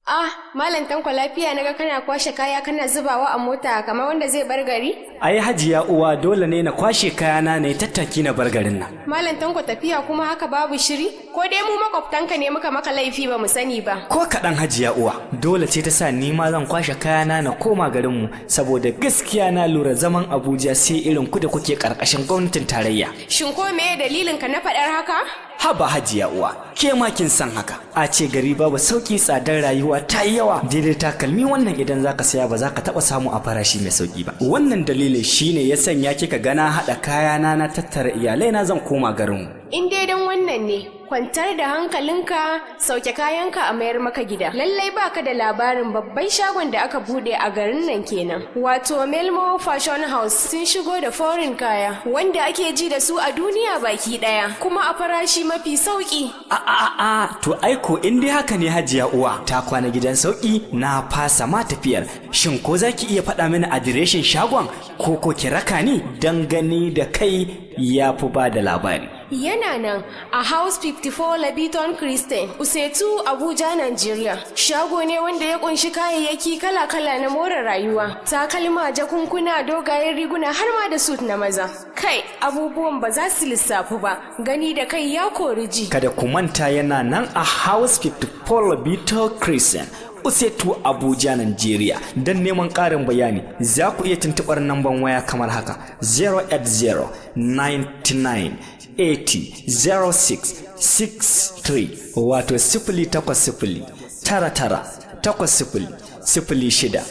Ah, Malam Tanko, lafiya naga kana kwashe kaya kana zubawa a mota kamar wanda zai bar gari? Ai Hajiya Uwa, dole ne na kwashe kayana ne tattaki na bar garin nan. Malam Tanko, tafiya kuma haka babu shiri? Ko dai mu makwabtanka ne muka maka laifi ba mu sani ba? Ko kaɗan, Hajiya Uwa, dole ce ta sa ni ma zan kwashe kayana na koma garinmu, saboda gaskiya na lura zaman Abuja sai irin ku da kuke ƙarƙashin gwamnatin tarayya. Shin ko meye dalilin ka na faɗar haka? Haba Hajiya Uwa, ke ma kin san haka. A ce gari babu sauki, tsadar rayuwa ta yi yawa, daidai takalmi wannan idan zaka saya ba za ka taɓa samu a farashi mai sauki ba. Wannan dalilin shine ya sanya kika gana haɗa kayana na tattara iyalai na zan koma garinmu. In dai dan wannan ne, kwantar da hankalinka, sauke kayanka a mayar maka gida. Lallai baka da labarin babban shagon da aka bude a garin nan kenan. Wato Melmo Fashion House sun shigo da foreign kaya wanda ake ji da su a duniya baki daya, kuma a farashi mafi sauki. A a a, to aiko in dai haka ne, Hajiya Uwa, ta kwana gidan sauki, na fasa ma tafiyar. Shin ko za ki iya faɗa mini adireshin shagon ko ki raka ni, dan gani da kai ya fi ba da labari? Yana nan a House 54 Labiton Christian, Wuse 2, Abuja, Nigeria. Shago ne wanda ya kunshi kayayyaki kala-kala na more rayuwa. Takalma, jakunkuna, dogayen riguna, har ma da suit na maza. Kai, abubuwan ba za su lissafu ba. Gani da kai ya kori ji. Kada ku manta, yana nan a House 54 Labito Crescent, Wuse 2, Abuja, Nigeria. Don neman ƙarin bayani za ku iya tuntuɓar namban waya kamar haka: 080 99 80 06 63, wato 08099800663.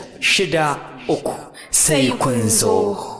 Sai kun zo.